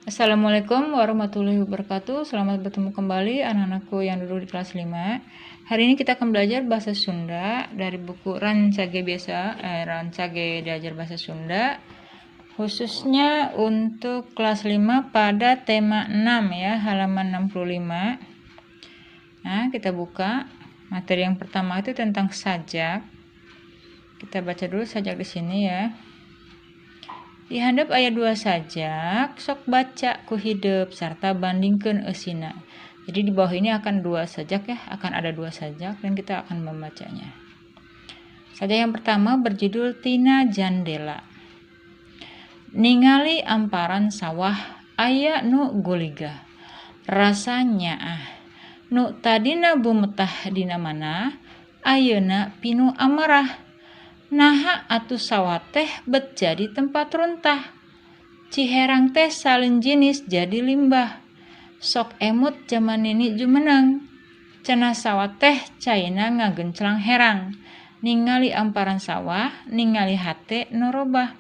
Assalamualaikum warahmatullahi wabarakatuh. Selamat bertemu kembali, anak-anakku yang duduk di kelas 5. Hari ini kita akan belajar bahasa Sunda dari buku Rancage Biasa, Rancage Diajar Bahasa Sunda, khususnya untuk kelas 5 pada tema 6 ya, halaman 65. Nah, kita buka materi yang pertama itu tentang sajak. Kita baca dulu sajak di sini ya. Di handap aya dua sajak, sok baca ku hidep serta bandingkan eusina. Jadi di bawah ini akan dua sajak ya, akan ada dua sajak dan kita akan membacanya. Sajak yang pertama berjudul Tina Jandela. Ningali amparan sawah aya nu guligah. Rasa nyaah. Nu tadina bumetah dina manah, ayeuna pinuh amarah. Naha atuh sawah teh bet jadi tempat runtah? Ciherang teh salin jinis jadi limbah. Sok emut jaman nini jumeneng. Cenah sawah teh caina ngagenclang herang. Ningali amparan sawah, ningali hate nu robah.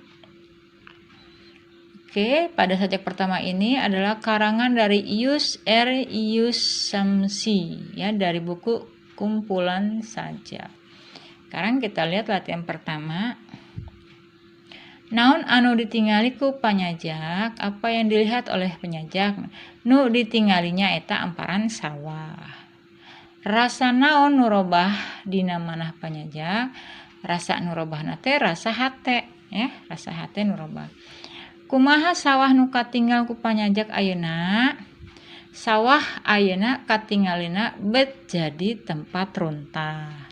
Oke, pada sajak pertama ini adalah karangan dari Yus R. Yus Samsi ya, dari buku Kumpulan Sajak. Sekarang kita lihat latihan pertama. Naon anu ditingali ku panyajak? Apa yang dilihat oleh penyajak? Nu ditingalinya eta amparan sawah. Rasa naon nu robah dina manah panyajak? Rasa nu robahna teh rasa hate ya, rasa hate nu robah. Kumaha sawah nu katinggal ku panyajak ayeuna? Sawah ayeuna katingalina bet jadi tempat runtah.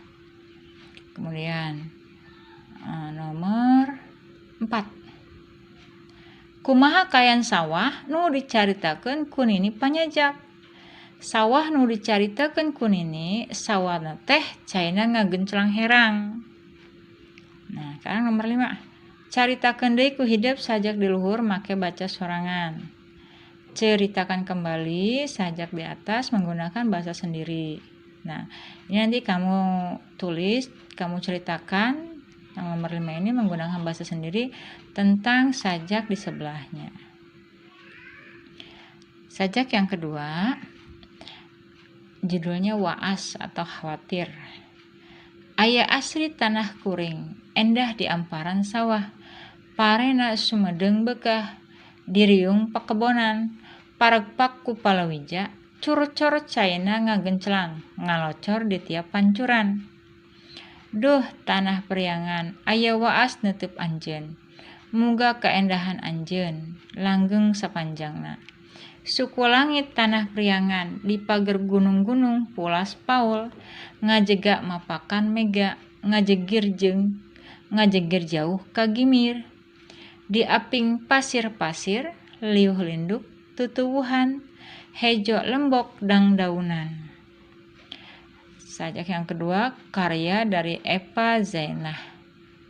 Kemudian nomor 4. Kumaha kaayaan sawah nu dicaritakeun ku nini panyajak? Sawah nu dicaritakeun ku nini, sawahna teh caina ngagenclang herang. Nah, sekarang nomor 5. Caritakeun deui ku hidep sajak di luhur make baca sorangan. Ceritakan kembali sajak di atas menggunakan bahasa sendiri. Nah, ini nanti kamu tulis, kamu ceritakan yang nomor 5 ini menggunakan bahasa sendiri tentang sajak di sebelahnya. Sajak yang kedua, judulnya Waas atau Khawatir. Aya asri tanah kuring, endah di amparan sawah. Parena sumedeng bekah, diriung pakebonan, paregpak ku palawija, curcor caina ngagenclang, ngalocor di tiap pancuran. Duh tanah Priangan, aya waas neuteub anjeun. Muga kaendahan anjeun langgeng sapanjangna. Suku langit tanah Priangan di pager gunung-gunung pulas paul, ngajega mapakan mega, ngajegir jeung ngajegir jauh ka gimir. Di aping pasir-pasir, liuh linduk tutuwuhan, hejo lembok dangdaunan. Sajak yang kedua karya dari Eva Zainah.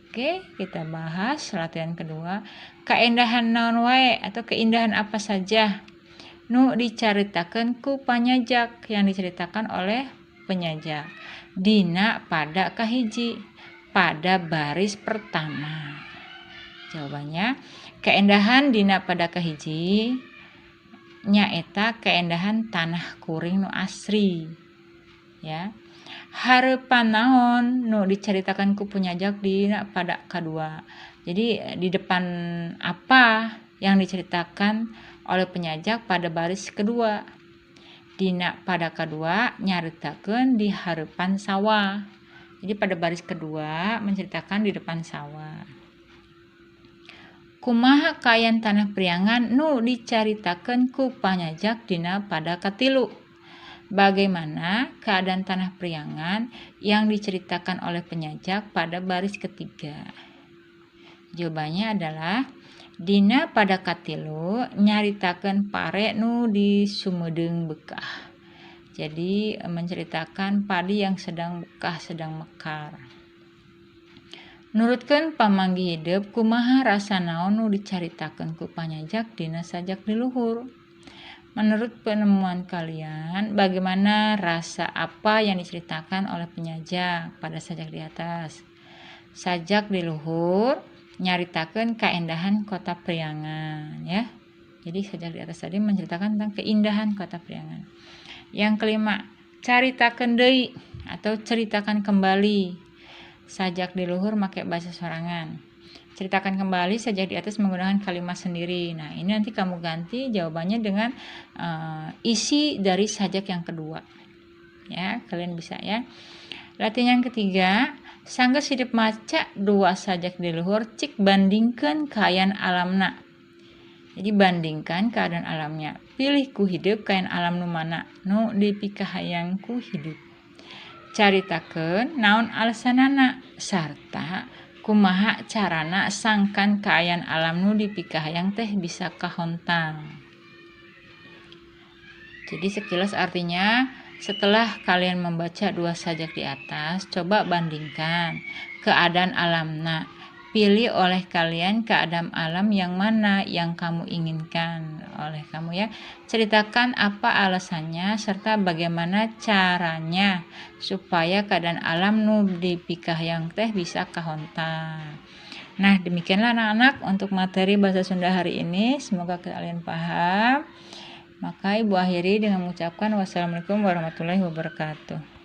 Oke, kita bahas latihan kedua. Kaendahan naon wae atau keindahan apa saja nu dicaritakeun ku panyajak, yang diceritakan oleh penyajak dina pada kahiji, pada baris pertama? Jawabannya, keindahan dina pada kahiji nyaeta keindahan tanah kuring nu asri ya. Hareupan naon nu diceritakan ku penyajak dina pada kedua? Jadi di depan apa yang diceritakan oleh penyajak pada baris kedua? Dina pada kedua nyaritakeun di hareupan sawah. Jadi pada baris kedua menceritakan di depan sawah. Kumaha kaayaan tanah Priangan nu dicaritakeun ku panyajak dina pada katilu? Bagaimana keadaan tanah Priangan yang diceritakan oleh penyajak pada baris ketiga? Jawabannya adalah dina pada katilu nyaritakeun pare nu di sumedeng bekah. Jadi menceritakan padi yang sedang bekah, sedang mekar. Nurutkeun pamanggih hidep, kumaha rasa naon nu dicaritakeun ku panyajak dina sajak di luhur? Menurut penemuan kalian, bagaimana rasa apa yang diceritakan oleh penyajak pada sajak di atas? Sajak di luhur nyaritakeun kaendahan kota Priangan ya. Jadi sajak di atas tadi menceritakan tentang keindahan Kota Priangan. Yang kelima, caritakeun deui atau ceritakan kembali sajak di luhur make bahasa sorangan. Ceritakan kembali sajak di atas menggunakan kalimat sendiri. Nah, ini nanti kamu ganti jawabannya dengan isi dari sajak yang kedua. Ya, kalian bisa ya. Latihan yang ketiga, sanggeus hidep maca dua sajak di luhur, cik bandingkan kaayaan alamna. Jadi bandingkan keadaan alamnya. Pilih ku hidup kaayaan alam nu mana nu dipikahayang ku hidup. Caritakeun naon alasanana sarta kumaha carana sangkan kaayaan alam nu dipikahayang teh bisa kahontang. Jadi sekilas artinya, setelah kalian membaca dua sajak di atas, coba bandingkan keadaan alamna. Pilih oleh kalian keadaan alam yang mana yang kamu inginkan oleh kamu ya. Ceritakan apa alasannya serta bagaimana caranya supaya keadaan alam nu dipikahayang teh bisa kahontang. Nah, demikianlah anak-anak untuk materi bahasa Sunda hari ini. Semoga kalian paham. Maka Ibu akhiri dengan mengucapkan wassalamualaikum warahmatullahi wabarakatuh.